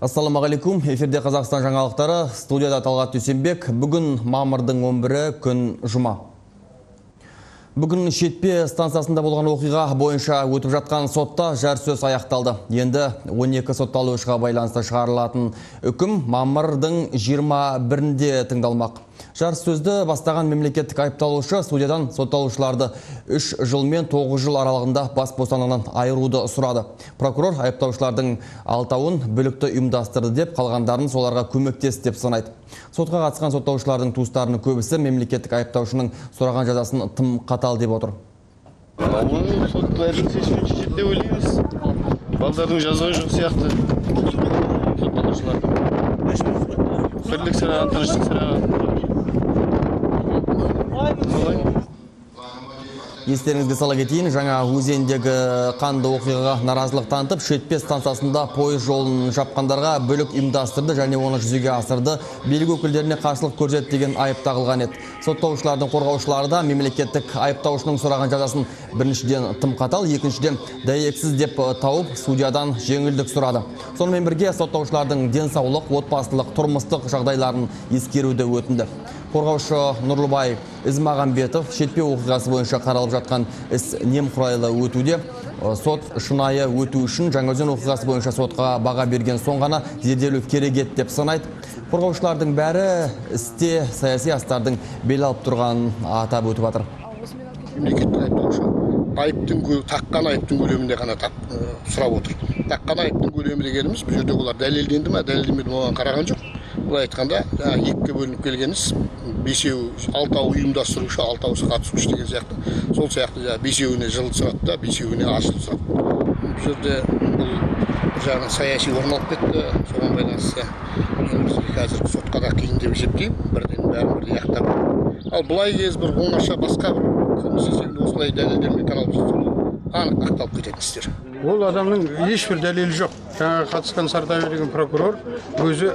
Ассалаумағалейкум. Эфирде Қазақстан жаңалықтары. Студияда Талғат Дүйсенбек. Бүгін мамырдың 11-і, күн жұма. Бүгін Шетпе станциясында болған оқиға бойынша өтіп жатқан сотта жарыссөз аяқталды. Енді 12 сотталушыға байланысты шығарылатын үкім мамырдың 21-інде тыңдалмақ. Жарыссөзді бастаған мемлекеттік айыпталушы судьядан сотталушыларды 3 жыл мен 9 жыл аралығында бас бостандығынан айыруды сұрады. Прокурор айыптаушылардың алтауын бүлікті ұйымдастырды деп, қалғандарын соларға көмектесті деп санайды. Сотқа қатысқан сотталушылардың туыстарының көбісі мемлекеттік айыптаушының сұраған жазасын тым қатал деп отыр. Оны сот әділ шешімін шешеді деп ойлаймыз. Балдардың жазығы жоқ сияқты. Сотталушылардың. Бірлік сұраған, тыныштық сұраған. Естеріңізге сала кетейін, жаңа өзендегі қанды оқиғаға наразылық танытып, Шетпе станциясында пойыз жолын жапқандарға бүлік ұйымдастырды және оны жүзеге асырды, билік өкілдеріне қарсылық көрсетті деген айып тағылған еді. Соттаушылардың қорғаушылары да мемлекеттік айыптаушының сұраған жазасын біріншіден тым қатал, екіншіден дәйексіз деп тауып, судьядан жеңілдік сұрады. Сонымен бірге соттаушылардың денсаулық, отбасылық, тұрмыстық жағдайларын ескеруді өтінді. Қорғаушы Нұрлыбай Ізмағамбетов Шетпе оқиғасы бойынша қаралып жатқан іс немқұрайлы өтуде. Сот шынайы өту үшін Жаңаөзен оқиғасы бойынша сотқа баға берген соң ғана зерделеу керек еді деп санайды. Қорғаушылардың бәрі істе саяси астардың бел алып тұрғанын атап өтіп жатыр. Мемлекеттік айыптаушы айыптың таққан айыптың көлемінде ғана сұрап отыр. Таққан айыптың көлемі дегеніміз бұл жерде олар дәлелденді ме, дәлелденбеді ме оған қараған жоқ. Былай айтқанда, екіге бөлініп келген іс, бесеу, алтауы ұйымдастырушы, алтауысы қатысушы деген сияқты. Сол сияқты бесеуіне жыл сұрады да, бесеуіне аз жыл сұрады. Бұл жерде бұл бір жағынан саяси орын алып кетті. Соған байланысты қазір сотқа да қиын деп есептеймін. Бірден бәрін бірдей ақтап. Ал былай кез бір оңаша басқа бір қылмыс есебінде осылай дәлелдермен қаралып жатса, анық ақталып кететін істер. Ол адамның ешбір дәлелі жоқ. Жаңа қатысқан Сартаев деген прокурор өзі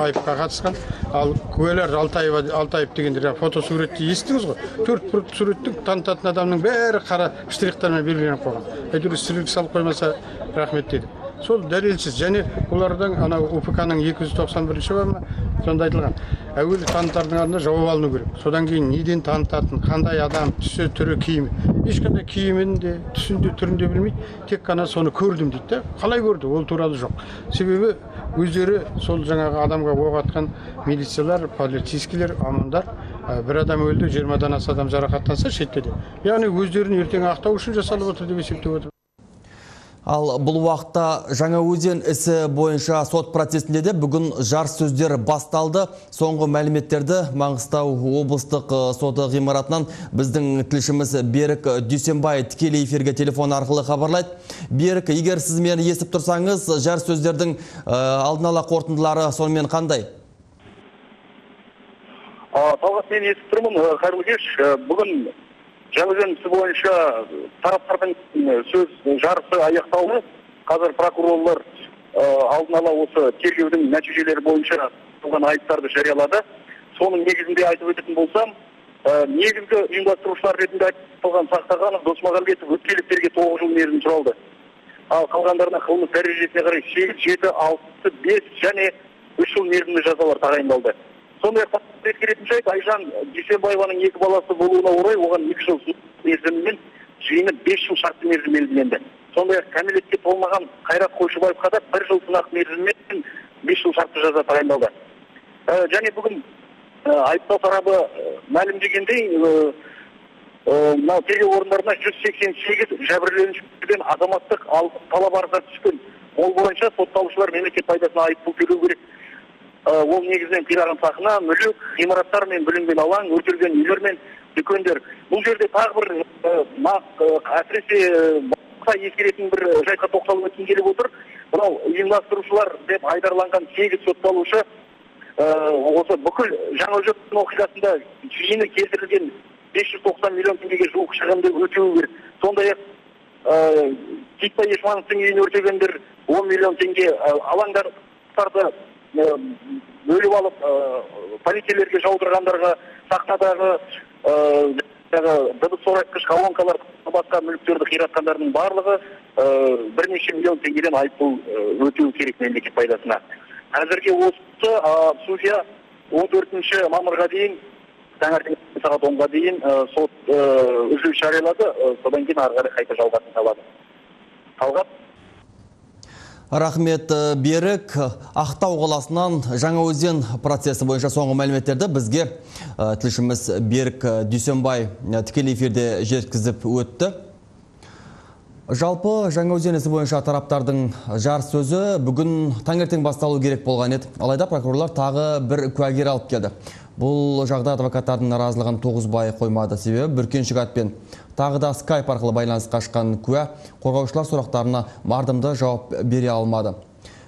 айыпқа қатысқан. Ал куәлер Алтаев дегендер фотосуретті естіңіз ғой. 4 суреттің танытатын адамның бәрі қара штрихтармен белгіленіп қойған. Әйтеуір штрих салып қоймаса рахмет деді. Сол дәлелсіз. Және олардың ана УПК-ның 291-ші бар ма, сонда айтылған. Әуелі танытардың алдында жауап алыну керек. Содан кейін неден танытатын, қандай адам, түсі, түрі, киімі. Ешқандай киімін де, түсін де, түрін де білмейді. Тек қана соны көрдім дейді де. Қалай көрді? Ол туралы жоқ. Себебі өздері сол жаңағы адамға оқ атқан милициялар, полицейскийлер, ОМОНдар, бір адам өлді, 20-дан аса адам жарақаттанса Шетпеде. Яғни өздерін ертең ақтау үшін жасалып отыр деп есептеп отыр. Ал бұл уақытта Жаңаөзен ісі бойынша сот процесінде де бүгін жарыссөздер басталды. Соңғы мәліметтерді Маңғыстау облыстық соты ғимаратынан біздің тілшіміз Берік Дүйсенбай тікелей эфирге телефон арқылы хабарлайды. Берік, егер сіз мені естіп тұрсаңыз, жарыссөздердің алдын ала қорытындылары сонымен қандай? Талғат, мен естіп тұрмын. Қайырлы кеш. Бүгін Жаңаөзен ісі бойынша тараптардың сөз жарысы аяқталды. Қазір прокурорлар алдын ала осы тергеудің нәтижелері бойынша туған айыптарды жариялады. Соның негізінде айтып өтетін болсам, негізгі ұйымдастырушылар ретінде айтылған Сақтағанов, Досмағамбетов, Өткеловтерге 9 жыл мерзім сұралды. Ал қалғандарына қылмыс дәрежесіне қарай 8, 7, 6, 5 және 3 жыл мерзімді жазалар тағайындалды. Сондай-ақ ескеретін жайт, Айжан Дүйсенбаеваның 2 баласы болуына орай оған 2 жыл мерзімімен жиыны 5 жыл шартты мерзім белгіленді. Сондай-ақ кәмелетке толмаған Қайрат Қойшыбаевқа да 1 жыл сынақ мерзімімен 5 жыл шартты жаза тағайындалды. Және бүгін айыптау тарабы мәлімдегендей, мынау тергеу орындарына 188 жәбірленушіден азаматтық талап арыздар түскен. Ол бойынша сотталушылар мемлекет пайдасына айыппұл төлеу керек. Ол негізінен қираған сахна, мүлік, ғимараттар мен бүлінген алаң, өртелген үйлер мен дүкендер. Бұл жерде тағы бір әсіресе ескеретін бір жайтқа тоқталып өткім келіп отыр. Мынау ұйымдастырушылар деп айдарланған 8 сотталушы осы бүкіл Жаңаөзен оқиғасында жиыны келтірілген 590 миллион теңгеге жуық шығынды өтеуі керек. Сондай-ақ Китбай Ешмановтың үйін өртегендер 10 миллион теңге, алаңдарды бөліп алып полицейлерге жаудырғандарға, сахнадағы дыбыс зорайтқыш колонкалар, басқа мүліктерді қиратқандардың барлығы Бірнеше миллион теңгеден айыппұл өтеу керек мемлекет пайдасына. Әзірге осы судья 14 мамырға дейін, таңертең сағат 10-ға дейін сот үзіліс жариялады, содан кейін ары қарай қайта жалғасын табады. Талғат. Рахмет, Берік. Ақтау қаласынан Жаңаөзен процесі бойынша соңғы мәліметтерді бізге тілшіміз Берік Дүйсенбай тікелей эфирде жеткізіп өтті. Жалпы Жаңаөзен ісі бойынша тараптардың жарыс сөзі бүгін таңертең басталу керек болған еді. Алайда прокурорлар тағы бір куәгер алып келді. Бұл жағдай адвокаттардың наразылығын тоғызбай қоймады. Себебі бүркеншік атпен тағы да скайп арқылы байланысқа шыққан куә қорғаушылар сұрақтарына мардымды жауап бере алмады.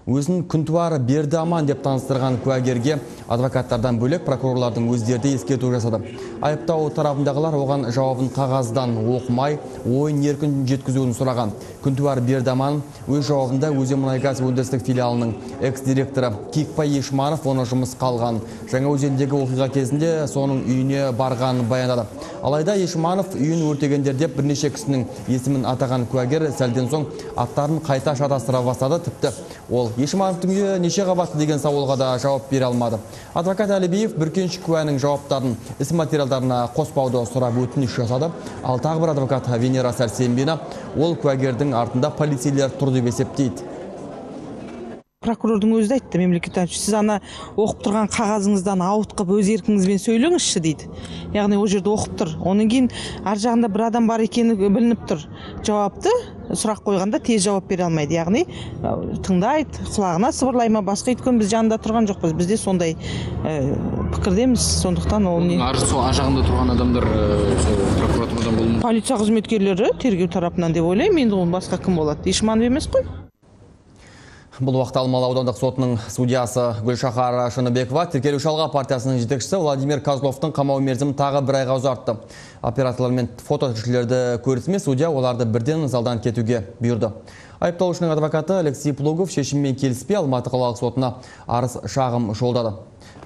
Өзін Күнтуар Бердіаман деп таныстырған куәгерге адвокаттардан бөлек прокурорлардың өздері де ескерту жасады. Айыптау тарапындағылар оған жауабын қағаздан оқымай, ойын еркін жеткізуін сұраған. Күнтуар Бердіаман өз жауабында Өзенмұнайгаз өндірістік филиалының экс-директоры Кикпай Ешманов оны жұмысқа алған. Жаңаөзендегі оқиға кезінде соның үйіне барғанын баяндады. Алайда Ешманов үйін өртегендер деп бірнеше кісінің есімін атаған куәгер сәлден соң аттарын қайта шатастыра бастады. Тіпті ол Ешмановтың үйі неше қабатты деген сауалға да жауап бере алмады. Адвокат Әлібиев бүркеншік куәнің жауаптарын іс материалдарына қоспауды сұрап өтініш жасады. Ал тағы бір адвокат Венера Сәрсенбина ол куәгердің артында полицейлер тұр деп есептейді. Прокурордың өзі айтты, мемлекет сіз ана оқып тұрған қағазыңыздан ауытқып өз еркіңізбен сөйлеңізші дейді. Яғни ол жерде оқып тұр. Онан кейін ар жағында бір адам бар екені білініп тұр. Жауапты сұрақ қойғанда тез жауап бере алмайды. Яғни тыңдайды, құлағына сыбырлай ма, басқа, өйткені біз жанында тұрған жоқпыз. Бізде сондай пікірдеміз, сондықтан ол не. Ар жағында тұрған адамдар сол прокуратурадан болуы мүмкін. Полиция қызметкерлері тергеу тарапынан деп ойлаймын. Енді оның басқа кім болады? Ешманов емес қой. Бұл уақытта Алмалы аудандық сотының судьясы Гүлшахар Шыныбекова тіркелуші Алға партиясының жетекшісі Владимир Козловтың қамау мерзімін тағы бір айға ұзартты. Операторлар мен фототілшілерді көрісімен судья оларды бірден залдан кетуге бұйырды. Айыпталушының адвокаты Алексей Плугов шешіммен келіспей Алматы қалалық сотына арыз шағым жолдады.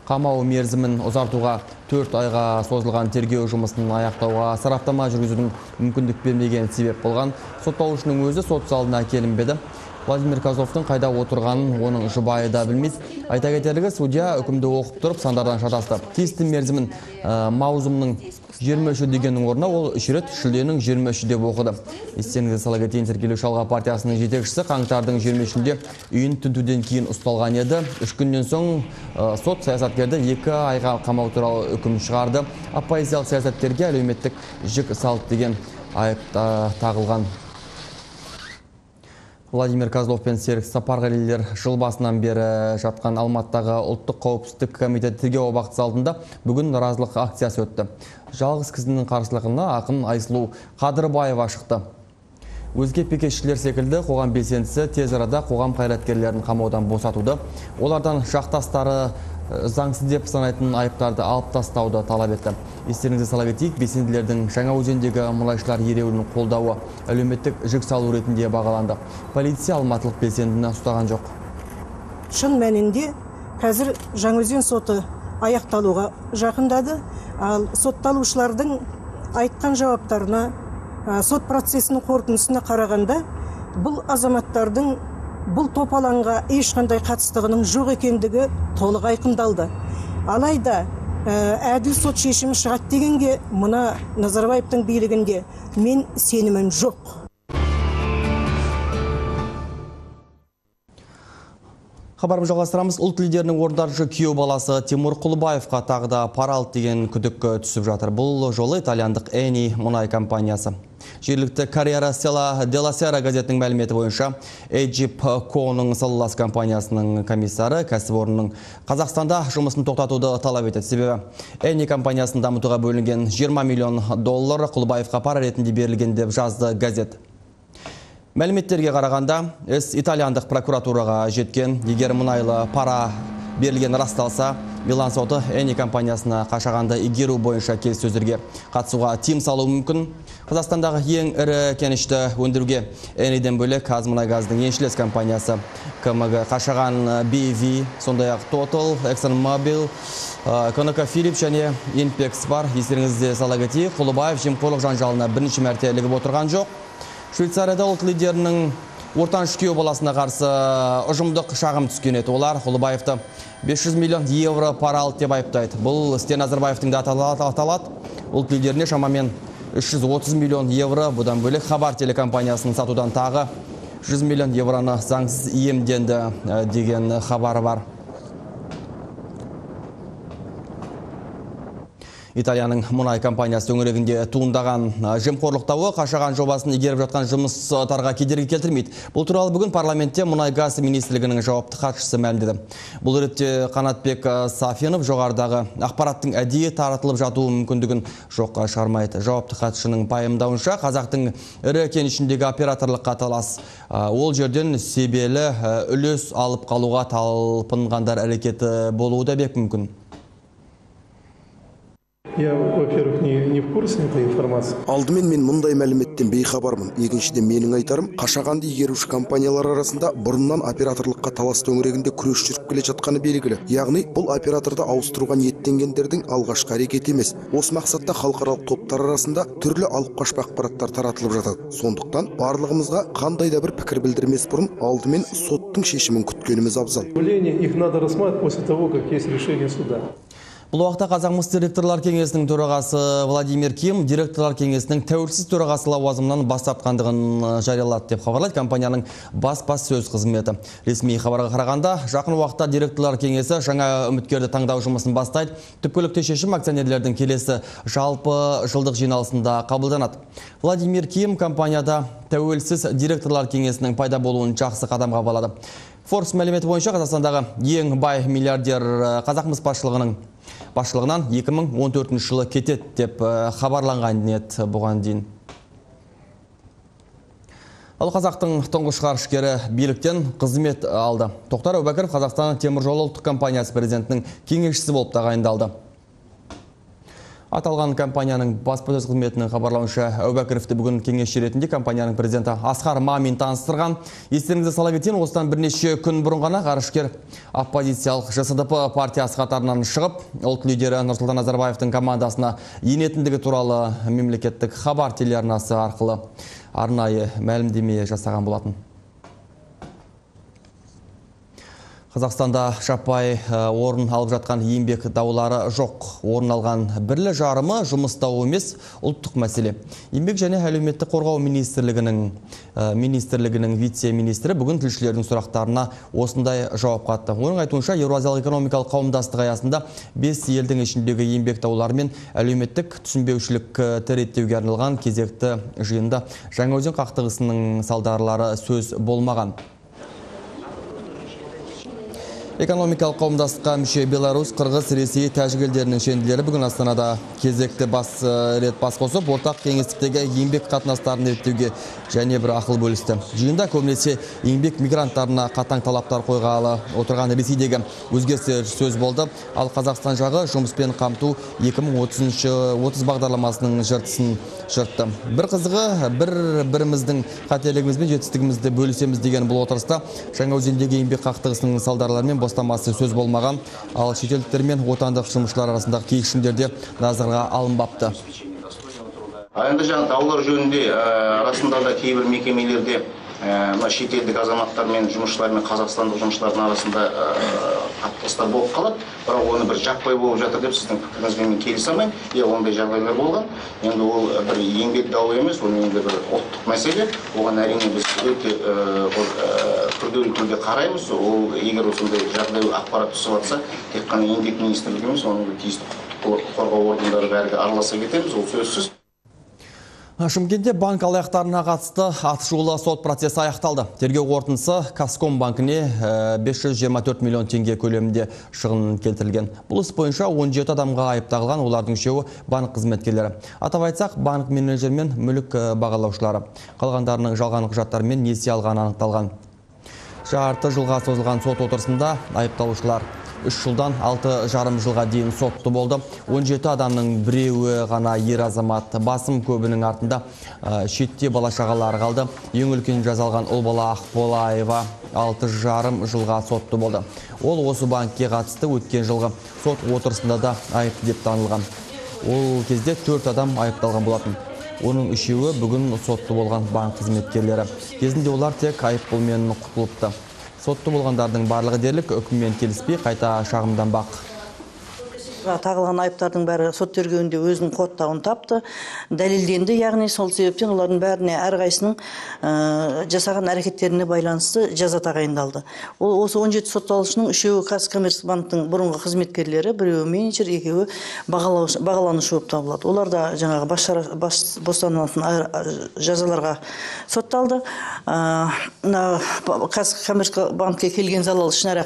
Қамау мерзімін ұзартуға 4 айға созылған тергеу жұмысын аяқтауға сараптама жүргізудің мүмкіндік бермеген себеп болған. Сотталушының өзі сот залына келінбеді. Владимир Козловтың қайда отырғанын оның жұбайы да білмейді. Айта кетерлігі, судья үкімді оқып тұрып сандардан шатасты. Тиісті мерзімін маусымның 23 дегеннің орнына ол үш рет шілденің 23 деп оқыды. Естеріңізге сала кетейін, тіркелуші Алға партиясының жетекшісі қаңтардың 23-інде үйін тінтуден кейін ұсталған еді. 3 күннен соң сот саясаткерді 2 айға қамау туралы үкім шығарды. Оппозициялық саясаткерге әлеуметтік жүк салды деген айып тағылған. Владимир Козлов пен Серік Сапарғалилер жыл басынан бері жатқан Алматыдағы ұлттық қауіпсіздік комитеті тергеу абақтысы алдында бүгін наразылық акциясы өтті. Жалғыз кісінің қарсылығына ақын Айсұлу Қадырбаева шықты. Өзге пикетшілер секілді қоғам белсендісі тез арада қоғам қайраткерлерін қамаудан босатуды, олардан жақтастары заңсыз деп санайтын айыптарды алып тастауды талап етті. Естеріңізге сала кетейік, белсенділердің Жаңаөзендегі мұнайшылар ереуілін қолдауы әлеуметтік жүк салу ретінде бағаланды. Полиция алматылық белсендіні ұстаған жоқ. Шын мәнінде қазір Жаңаөзен соты аяқталуға жақындады. Ал сотталушылардың айтқан жауаптарына, сот процесінің қорытындысына қарағанда, бұл азаматтардың бұл топалаңға ешқандай қатыстығының жоқ екендігі толық айқындалды. Алайда әділ сот шешімі шығады дегенге мына Назарбаевтың билігінде мен сенімім жоқ. Хабарымызды жалғастырамыз. Ұлт лидерінің орындарушы күйеу баласы Тимур Құлыбаевқа тағы да пара алды деген күдік түсіп жатыр. Бұл жолы итальяндық Eni мұнай компаниясы. Жергілікті Карьера Della Sera газетінің мәліметі бойынша Egypt Co-ның салалас компаниясының комиссары кәсіпорынның Қазақстанда жұмысын тоқтатуды талап етеді. Себебі Eni компаниясын дамытуға бөлінген 20 миллион доллар Құлыбаевқа пара ретінде берілген деп жазды газет. Мәліметтерге қарағанда, іс итальяндық прокуратураға жеткен. Егер мұнайлы пара берілген расталса, Милан соты Eni компаниясына Қашағанды игеру бойынша келіссөздерге қатысуға тыйым салуы мүмкін. Қазақстандағы ең ірі кенішті өндіруге Eni'ден бөлек Қазмұнайгаздың еншілес компаниясы КМГ Қашаған BV, сондай-ақ Total, ExxonMobil, ConocoPhillips және Inpex бар. Естеріңізде сала кетейік, Құлыбаев жемқорлық жанжалына бірінші мәрте ілігіп отырған жоқ. Швейцарияда ұлт лидерінің ортаншы күйеу баласына қарсы ұжымдық шағым түскен еді. Олар Ұлыбаевты 500 миллион евро пара алды деп айыптайды. Бұл істе Назарбаевтың да аталады. Ұлт лидеріне шамамен 330 миллион евро, бұдан бөлек Хабар телекомпаниясын сатудан тағы 100 миллион евроны заңсыз иемденді деген хабары бар. Италияның мұнай компаниясы төңірегінде туындаған жемқорлық дауы Қашаған жобасын игеріп жатқан жұмыстарға кедергі келтірмейді. Бұл туралы бүгін парламентте мұнай-газ министрлігінің жауапты хатшысы мәлімдеді. Бұл ретте Қанатбек Сафинов жоғарыдағы ақпараттың әдейі таратылып жатуы мүмкіндігін жоққа шығармайды. Жауапты хатшының пайымдауынша, қазақтың ірі кенішіндегі операторлыққа талас ол жерден себелі үлес алып қалуға талпынғандар әрекеті болуы да бек мүмкін. Я, во-первых, не в курсе этой информации. Алдымен мен мұндай мәліметтен бейхабармын. Екіншіден, менің айтарым, Қашағанды игеруші компаниялар арасында бұрыннан операторлыққа талас төңірегінде күрес жүріп келе жатқаны белгілі. Яғни, бұл операторды ауыстыруға ниеттенгендердің алғашқы әрекеті емес. Осы мақсатта халықаралық топтар арасында түрлі алып қашпа ақпараттар таратылып жатады. Сондықтан барлығымызға қандай да бір пікір білдірмес бұрын алдымен соттың шешімін күткеніміз абзал. Их надо рассматривать после того, как есть решение суда. Бұл уақытта Қазақмыс директорлар кеңесінің төрағасы Владимир Ким директорлар кеңесінің тәуелсіз төрағасы лауазымынан бас тартқандығын жариялады деп хабарлайды компанияның баспасөз қызметі. Ресми хабарға қарағанда, жақын уақытта директорлар кеңесі жаңа үміткерді таңдау жұмысын бастайды. Түпкілікті шешім акционерлердің келесі жалпы жылдық жиналысында қабылданады. Владимир Ким компанияда тәуелсіз директорлар кеңесінің пайда болуын жақсы қадамға балады. Forbes мәліметі бойынша Қазақстандағы ең бай миллиардер Қазақмыс басшылығынан 2014 жылы кетеді деп хабарланған еді бұған дейін. Ал қазақтың тұңғыш ғарышкері биліктен қызмет алды. Тоқтар Әубәкіров Қазақстан теміржолы ұлттық компаниясы президентінің кеңесшісі болып тағайындалды. Аталған компанияның баспасөз қызметінің хабарлауынша, Әубәкіровті бүгін кеңесші ретінде компанияның президенті Асқар Мамин таныстырған. Естеріңізге сала кетейін, осыдан бірнеше күн бұрын ғана ғарышкер оппозициялық ЖСДП партиясы қатарынан шығып, ұлт лидері Нұрсұлтан Назарбаевтың командасына енетіндігі туралы мемлекеттік Хабар телеарнасы арқылы арнайы мәлімдеме жасаған болатын. Қазақстанда жаппай орын алып жатқан еңбек даулары жоқ. Орын алған бірлі жарымы жұмыс дауы емес, ұлттық мәселе. Еңбек және әлеуметтік қорғау министрлігінің вице-министрі бүгін тілшілердің сұрақтарына осындай жауап қатты. Оның айтуынша, Еуразиялық экономикалық қауымдастық аясында 5 елдің ішіндегі еңбек даулары мен әлеуметтік түсінбеушілікті реттеуге арналған кезекті жиында Жаңаөзен қақтығысының салдарлары сөз болмаған. Экономикалық қауымдастыққа мүше Беларусь, Қырғыз, Ресей, Тәжік елдерінің шенділері бүгін Астанада кезекті рет бас қосып, ортақ кеңістіктегі еңбек қатынастарын реттеуге және бір ақыл бөлісті. Жиында көбінесе еңбек мигранттарына қатаң талаптар қойғалы отырған Ресейдегі өзгерістер сөз болды. Ал Қазақстан жағы жұмыспен қамту 2030 бағдарламасының жыртысын жыртты. Бір қызығы, бір-біріміздің қателігіміз бен жетістігімізді бөлісеміз деген бұл отырыста Жаңаөзендегі еңбек қақтығысының салдарларымен бостамасы сөз болмаған, ал шетелдіктер мен отандық жұмысшылар арасындағы келісімдерде назарға алынбапты. Енді жаңа даулар жөнінде арасында да кейбір мекемелерде шетелдік азаматтар мен жұмысшылар мен қазақстандық жұмысшылардың арасында қақтығыстар болып қалады. Бірақ оны бір жаппай болып жатыр деп сіздің пікіріңізбен мен келісе алмаймын. Иә, ондай жағдайлар болған. Енді ол бір еңбек дауы емес, ол енді бір ұлттық мәселе. Оған әрине біз өте күрделі түрде қараймыз. Ол егер осындай жағдай ақпарат түсіп жатса, тек қана еңбек министрлігі емес, оның тиісті құқық қорғау органдары бәрі араласа кетеміз, ол сөзсіз. Шымкентте банк алаяқтарына қатысты атышулы сот процесі аяқталды. Тергеу қорытындысы Казком банкіне 524 миллион теңге көлемінде шығын келтірілген. Бұл іс бойынша 17 адамға айып тағылған, олардың үшеуі банк қызметкерлері. Атап айтсақ, банк менеджері мен мүлік бағалаушылары. Қалғандарының жалған құжаттармен несие алғаны анықталған. Жарты жылға созылған сот отырысында айыпталушылар 3 жылдан 6,5 жылға дейін сотты болды. 17 адамның біреуі ғана ер азамат. Басым көбінің артында шетте бала-шағалары қалды. Ең үлкен жаза алған ұл бала Ақболаева 6,5 жылға сотты болды. Ол осы банкке қатысты өткен жылғы сот отырысында да айыпты деп танылған. Ол кезде 4 адам айыпталған болатын. Оның үшеуі бүгін сотты болған банк қызметкерлері. Кезінде олар тек айыппұлмен құтылыпты. Сотты болғандардың барлығы дерлік үкіммен келіспей қайта шағымданбақ. Тағылған айыптардың бәрі сот тергеуінде өзінің қуаттауын тапты, дәлелденді, яғни сол себептен олардың бәріне әрқайсының жасаған әрекеттеріне байланысты жаза тағайындалды. Ол осы 17 сотталушының үшеуі Казкоммерцбанктың бұрынғы қызметкерлері, біреуі менеджер, екеуі бағаланушы болып табылады. Олар да жаңағы бас бостандығынан жазаларға сотталды. Казкоммерцбанкке келген залал ішінара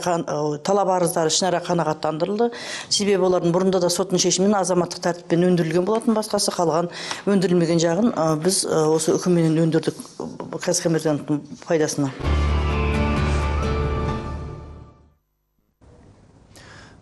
талап арыздары ішінара қанағаттандырылды. Себебі олардың бұрында да соттың шешімімен азаматтық тәртіппен өндірілген болатын, басқасы қалған өндірілмеген жағын біз осы үкімменен өндірдік Казкоммерцбанктың пайдасына.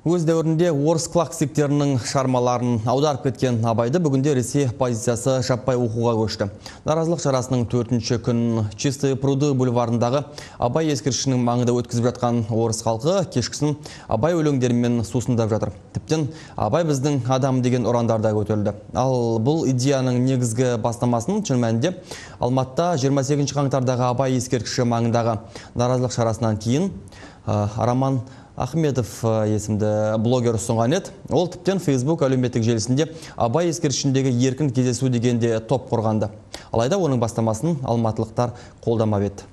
Өз дәуірінде орыс классиктерінің шығармаларын аударып кеткен Абайды бүгінде Ресей оппозициясы жаппай оқуға көшті. Наразылық шарасының 4-ші күнін Чистые пруды бульварындағы Абай ескерткішінің маңында өткізіп жатқан орыс халқы кешкісін Абай өлеңдерімен сусындап жатыр. Тіптен Абай біздің адам деген ұрандар да көтерілді. Ал бұл идеяның негізгі бастамасын шын мәнінде Алматыда 28 қаңтардағы Абай ескерткіші маңындағы наразылық шарасынан кейін Роман Ахметов есімді блогер ұсынған еді. Ол тіптен Facebook әлеуметтік желісінде Абай ескерткішіндегі еркін кездесу дегенде топ құрғанды. Алайда оның бастамасын алматылықтар қолдамап еді.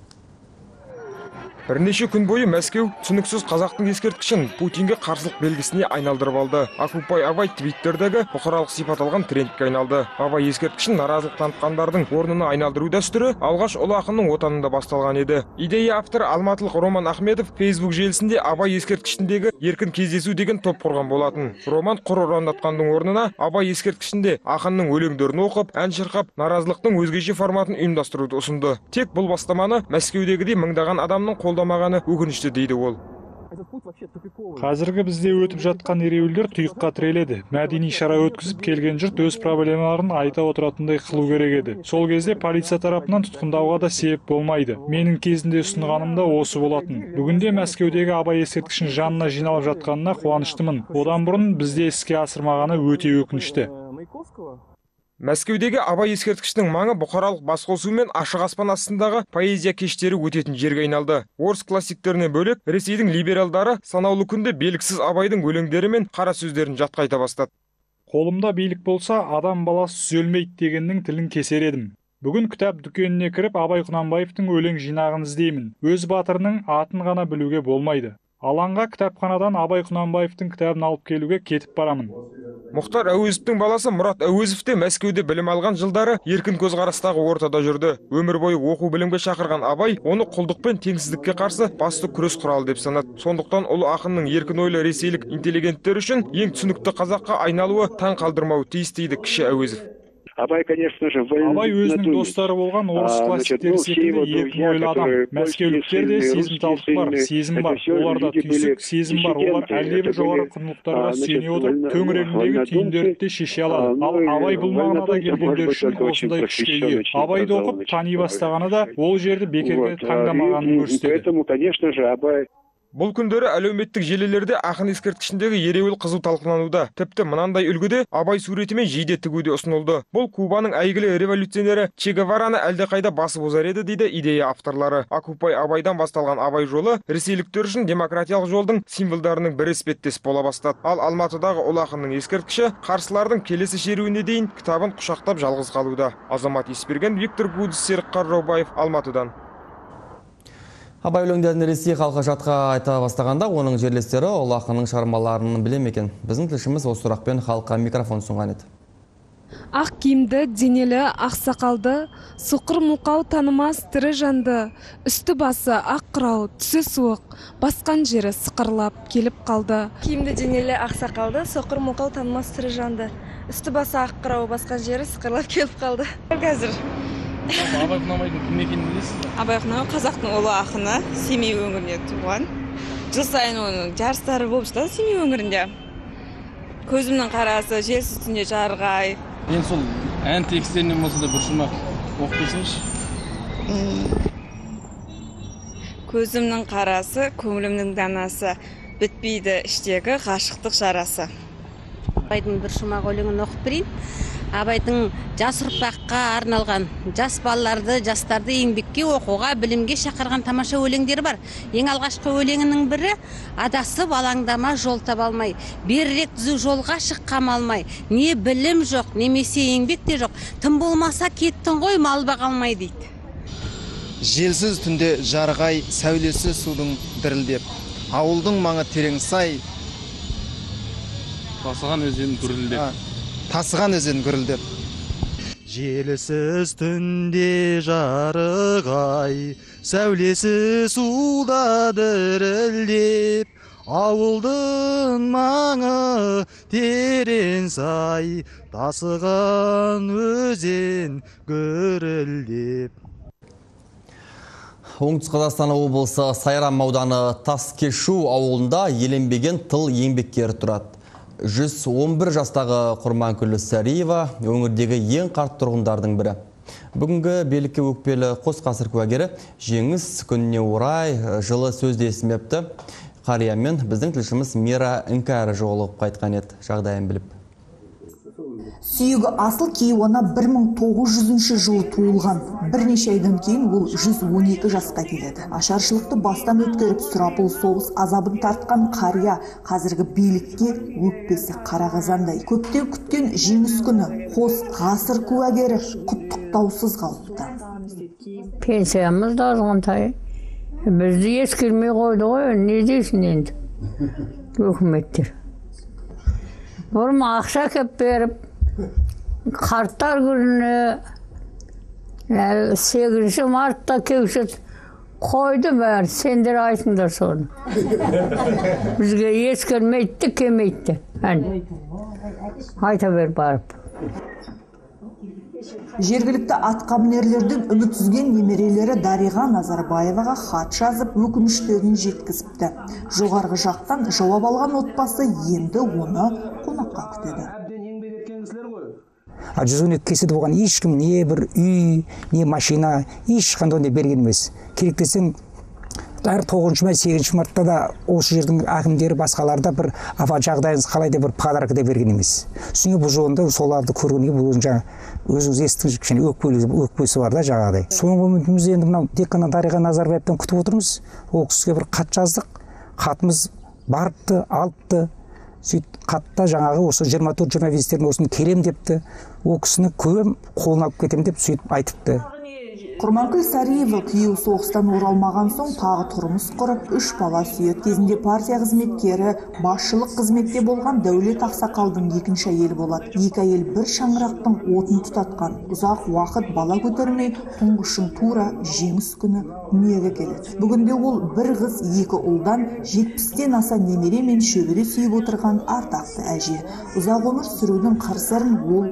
Бірнеше күн бойы Мәскеу түсініксіз қазақтың ескерткішін Путинге қарсылық белгісіне айналдырып алды. Окупай Абай Твиттердегі бұқаралық сипат алған трендке айналды. Абай ескерткішін наразылық танытқандардың орнына айналдыру дәстүрі алғаш ұлы ақынның отанында басталған еді. Идея авторы алматылық Роман Ахметов Facebook желісінде Абай ескерткішіндегі еркін кездесу деген топ құрған болатын. Роман құр ұрандатқанның орнына Абай ескерткішінде ақынның өлеңдерін оқып, ән шырқап, наразылықтың өзгеше форматын ұйымдастыруды ұсынды. Тек бұл бастаманы Мәскеудегідей мыңдаған адамның қолдамағаны өкінішті, дейді ол. Қазіргі бізде өтіп жатқан ереуілдер тұйыққа тіреледі. Мәдени шара өткізіп келген жұрт өз проблемаларын айта отыратындай қылу керек еді. Сол кезде полиция тарапынан тұтқындауға да себеп болмайды. Менің кезінде ұсынғаным да осы болатын. Бүгінде Мәскеудегі Абай ескерткішінің жанына жиналып жатқанына қуаныштымын. Одан бұрын бізде іске асырмағаны өте өкінішті. Мәскеудегі Абай ескерткішінің маңы бұқаралық басқосу мен ашық аспан астындағы поэзия кештері өтетін жерге айналды. Орыс классиктерінен бөлек, Ресейдің либералдары санаулы күнде белгісіз Абайдың өлеңдері мен қара сөздерін жатқа айта бастады. Қолымда билік болса, адам баласы түзелмейді дегеннің тілін кесер едім. Бүгін кітап дүкеніне кіріп Абай Құнанбаевтың өлең жинағын іздеймін. Өз батырының атын ғана білуге болмайды. Алаңға кітапханадан Абай Құнанбаевтың кітабын алып келуге кетіп барамын. Мұхтар Әуезовтің баласы Мұрат Әуезов те Мәскеуде білім алған жылдары еркін көзқарастағы ортада жүрді. Өмір бойы оқу білімге шақырған Абай оны құлдық пен теңсіздікке қарсы басты күрес құралы деп санады. Сондықтан ұлы ақынның еркін ойлы ресейлік интеллигенттер үшін ең түсінікті қазаққа айналуы таң қалдырмауы тиіс, дейді кіші Әуезов. Абай өзінің достары болған орыс классиктері секілді еркін ойлы адам. Мәскеуліктерде сезімталдық бар, сезім бар, оларда түйсік, сезім бар. Олар әлдебір жоғары құндылықтарға сүйене отырып, төңірегіндегі түйіндерді де шеше алады. Ал Абай бұл мағынада келгендер үшін осындай күшке ие. Абайды оқып, тани бастағаны да ол жерді бекерге таңдамағанын көрсетеді. Бұл күндері әлеуметтік желілерде ақын ескерткішіндегі ереуіл қызу талқылануда. Тіпті мынандай үлгіде Абай суретімен жейде тігу де ұсынылды. Бұл Кубаның әйгілі революционері Че Гевараны әлдеқайда басып озар еді, дейді идея авторлары. Окупай Абайдан басталған Абай жолы ресейліктер үшін демократиялық жолдың символдарының бірі іспеттес бола бастады. Ал Алматыдағы ұлы ақынның ескерткіші қарсылардың келесі шеруіне дейін кітабын құшақтап жалғыз қалуда. Азамат Есберген, Виктор Гудс, Серік Қаржаубаев, Алматыдан. Абай өлеңдерін Ресей халқы жатқа айта бастағанда, оның жерлестері ұлы ақынның шығармаларын біле ме екен? Біздің тілшіміз осы сұрақпен халыққа микрофон ұсынған еді. Ақ киімді, денелі, ақ сақалды, соқыр мылқау танымас тірі жанды, үсті басы ақ қырау, түсі суық, басқан жері сықырлап келіп қалды. Киімді, денелі, ақ сақалды, соқыр мылқау танымас тірі жанды, үсті басы ақ қырау, басқан жері сықырлап келіп қалды. Қазір Абай Құнанбайдың кім екенін білесіз бе? Абай Құнанбай қазақтың ұлы ақыны, Семей өңірінде туған. Жыл сайын оның жарыстары болып жатады Семей өңірінде. Көзімнің қарасы, желсіз түнде жарық ай. Енді сол ән текстерінен болса да бір шумақ оқып берсеңізші. Көзімнің қарасы, көңілімнің данасы, бітпейді іштегі ғашықтық жарасы. Абайдың бір шумақ өлеңін оқып берейін. Абайдың жас ұрпаққа арналған, жас балаларды, жастарды еңбекке, оқуға, білімге шақырған тамаша өлеңдері бар. Ең алғашқы өлеңінің бірі: адасып алаңдама, жол таба алмай, берірек түзу жолға шық қамалмай, не білім жоқ, немесе еңбек те жоқ, тым болмаса кеттің ғой мал баға алмай дейді. Желсіз түнде жарық ай, сәулесі судың дірілдеп, ауылдың маңы терең сай, тасыған өзен гүрілдеп. Тасыған өзен гүрілдеп. Желсіз түнде жарық ай, сәулесі суда дірілдеп, ауылдың маңы терең сай, тасыған өзен гүрілдеп. Оңтүстік Қазақстан облысы Сайрам ауданы Таскешу ауылында еленбеген тыл еңбеккері тұрады. 111 жастағы Құрманкүл Сәриева өңірдегі ең қарт тұрғындардың бірі. Бүгінгі билікке өкпелі қос ғасыр куәгері жеңіс күніне орай жылы сөз де естімепті. Қариямен біздің тілшіміз Мира Іңкәрі жолығып қайтқан еді, жағдайын біліп. Сүйегі асыл кейуана 1900 жылы туылған. Бірнеше айдан кейін ол 112 жасқа келеді. Ашаршылықты бастан өткеріп, сұрапыл соғыс азабын тартқан қария қазіргі билікке өкпесі қара қазандай. Көптен күткен жеңіс күні қос ғасыр куәгері құттықтаусыз қалыпты. Пенсиямыз да азғантай. Бізді ескермей қойды ғой, не дейсің енді өкіметтер. Бұрын ақша кеп беріп, қарттар күніне 8 мартта кеуші қойды бәрі, сендер айтыңдар соны. Бізге ескермейді, келмейді. Айта бер барып. Жергілікті атқамінерлерден үміт үзген немерелері Дариға Назарбаеваға хат жазып, өкініштерін жеткізіпті. Жоғарғы жақтан жауап алған отбасы енді оны қонаққа күтеді. 112 кеседі болған ешкім не бір үй, не машина, ешқандай ондай берген емес. Керек десең, әр 9 май, 8 мартта да осы жердің әкімдері басқалары да бір апа жағдайыңыз қалай деп бір подарка да берген емес. Сосын бұл жолында соларды көргенге бұл жаңа өзіңіз естіңіз, кішкене өкпесі бар да жаңағыдай. Соңғы үмітіміз енді мынау тек қана Дариға Назарбаевтан күтіп отырмыз. Ол кісіге бір хат жаздық, хатымыз барыпты, алыпты. Сөйтіп хатта жаңағы осы 24-25-тердің осыны келем депті. Ол кісіні көрем, қолына алып кетем деп сөйтіп айтыпты. Құрманкүл Сәриева күйеуі соғыстан оралмаған соң тағы тұрмыс құрып, 3 бала сүйеді. Кезінде партия қызметкері, басшылық қызметте болған Дәулет Ақсақалдың екінші әйелі болады. Екі әйел бір шаңырақтың отын тұтатқан. Ұзақ уақыт бала көтермей, тұңғышын тура жеңіс күні дүниеге келеді. Бүгінде ол бір қыз, екі ұлдан 70-тен аса немере мен шөбере сүйіп отырған ардақты әже. Ұзақ өмір сүрудің қыр-сырын ол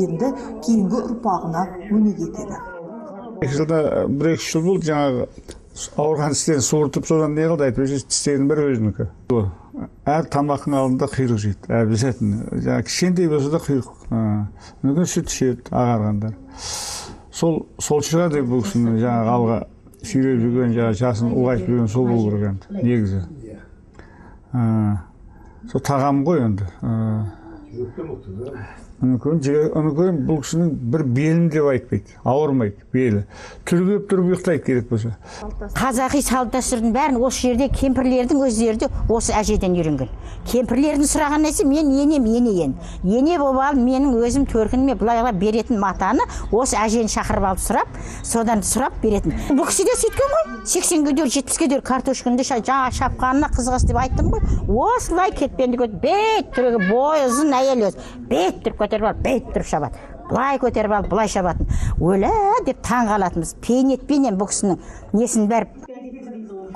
енді кейінгі ұрпағына өнеге етеді. 2 жылда, 1-2 жыл болды, жаңағы ауырған тістерін суыртып, содан не қылды, әйтпесе тістерінің бірі өзінікі. Әр тамақтың алдында құйрық жейді, обязательно. Жаңағы кішкентай болса да құйрық. Мүмкін сүт ішеді ағарғандар. Сол шығар деп бұл кісінің жаңағы алға сүйреп жүрген, жаңағы жасын ұлғайтып жүрген сол болу керек енді, негізі. Сол тағам ғой енді. Мүмкін бұл кісінің бір белін деп айтпайды, ауырмайды белі. Түргеп тұрып ұйықтайды керек болса. Қазақи салт дәстүрдің бәрін осы жерде кемпірлердің өздері де осы әжеден үйренген. Кемпірлердің сұраған нәрсе мен енем, ене. Ене болып алып, менің өзім төркініме былай беретін матаны осы әжені шақырып алып сұрап, содан сұрап беретін. Бұл кісі де сөйткен ғой. 80-ге дейін, 70-ге дейін картошканы жаңа шапқанына қызығасы деп айттым ғой. Осылай кетпенді көтеріп, бет түрегі бойы ұзын әйел өзі. Бет түріп көтеріп алып, бет түріп шабады. Былай көтеріп алып, былай шабатын. Өлә деп таң қалатынбыз. Пейнетпенен бұл кісінің несін бәрі.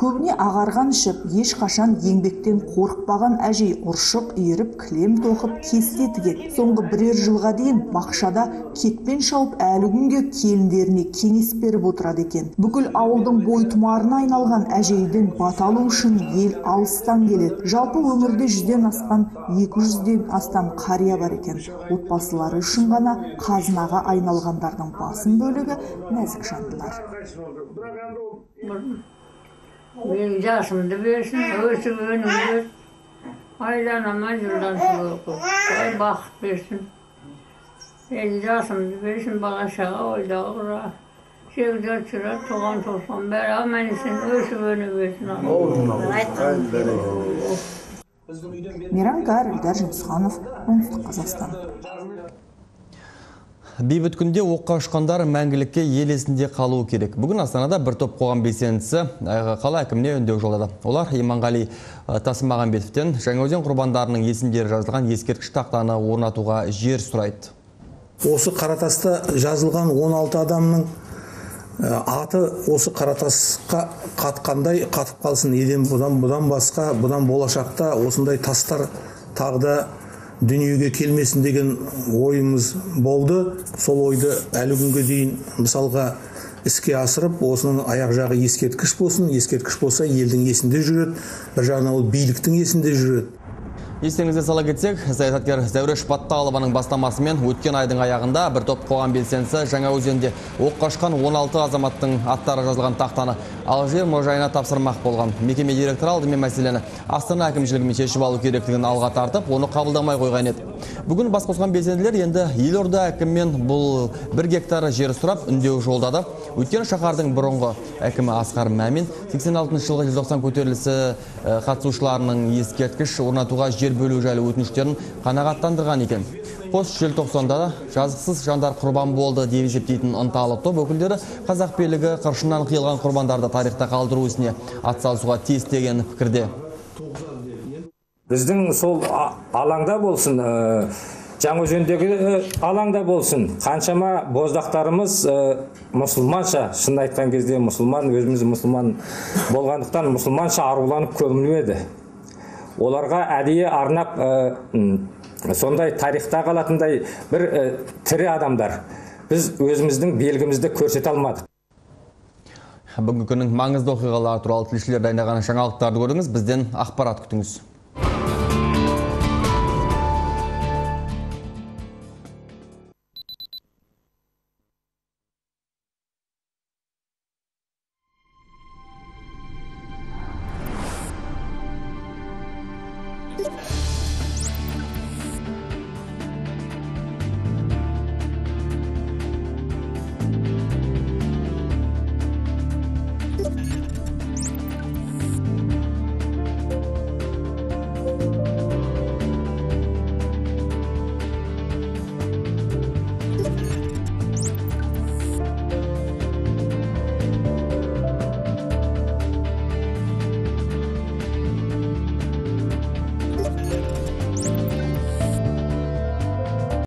Көбіне ағарған ішіп, ешқашан еңбектен қорықпаған әжей ұршық иіріп, кілем тоқып, кесте тігеді. Соңғы бірер жылға дейін бақшада кетпен шауып, әлі күнге келіндеріне кеңес беріп отырады екен. Бүкіл ауылдың бойтұмарына айналған әжейден бата алу үшін ел алыстан келеді. Жалпы өңірде 100-ден асқан 200-ден астам қария бар екен. Отбасылары үшін ғана қазынаға айналғандардың басым бөлігі нәзік жандылар. Менің жасымды берсін, өсіп өнім берсін, айланаман жылдан жылға, бақыт берсін. Енді жасымды берсін, бала шаға ойдағы құра. Жегдер çıра, туған туысқан бәрі аман есен өсіп өне берсін. Мейрам Гар, Эльдар Жүнісханов, Оңтүстік Қазақстан. Бейбіт күнде оққа ұшқандар мәңгілікке ел есінде қалуы керек. Бүгін Астанада бір топ қоғам белсендісі қала әкіміне үндеу жолдады. Олар Иманғали Тасмағамбетовтен Жаңаөзен құрбандарының есімдері жазылған ескерткіш тақтаны орнатуға жер сұрайды. Осы қаратаста жазылған 16 адамның аты осы қаратасқа қатқандай қатып қалсын. Еден бұдан басқа, бұдан болашақта осындай тастар тағы да дүниеге келмесін деген ойымыз болды. Сол ойды әлі күнге дейін мысалға іске асырып, осының аяқ жағы ескерткіш болсын. Ескерткіш болса елдің есінде жүреді, бір жағынан ол биліктің есінде жүреді. Естеріңізге сала кетсек, саясаткер Зәуреш Батталованың бастамасымен өткен айдың аяғында бір топ қоғам белсендісі Жаңаөзенде оққа ұшқан 16 азаматтың аттары жазылған тақтаны Алжир мұражайына тапсырмақ болған. Мекеме директоры алдымен мәселені Астана әкімшілігімен шешіп алу керектігін алға тартып, оны қабылдамай қойған еді. Бүгін бас қосқан белсенділер енді елорда әкімімен бұл 1 гектар жер сұрап үндеу жолдады. Өйткені шаһардың бұрынғы әкімі Асқар Мәмин 86 жылғы желтоқсан көтерілісі қатысушыларының ескерткіш орнатуға жер бөлу жайлы өтініштерін қанағаттандырған екен. Қос желтоқсанда да жазықсыз жандар құрбан болды деп есептейтін ынталы топ өкілдері қазақ билігі қыршыннан қиылған құрбандарды тарихта қалдыру ісіне атсалысуға тиіс деген пікірде. Біздің сол алаңда болсын, Жаңаөзендегі алаңда болсын, қаншама боздақтарымыз мұсылманша, шынын айтқан кезде мұсылман, өзіміз мұсылман болғандықтан мұсылманша аруланып көмілмеді. Оларға әдейі арнап сондай тарихта қалатындай бір тірі адамдар. Біз өзіміздің белгімізді көрсете алмадық. Бүгінгі күннің маңызды оқиғалары туралы тілшілер дайындаған жаңалықтарды көрдіңіз. Бізден ақпарат күтіңіз.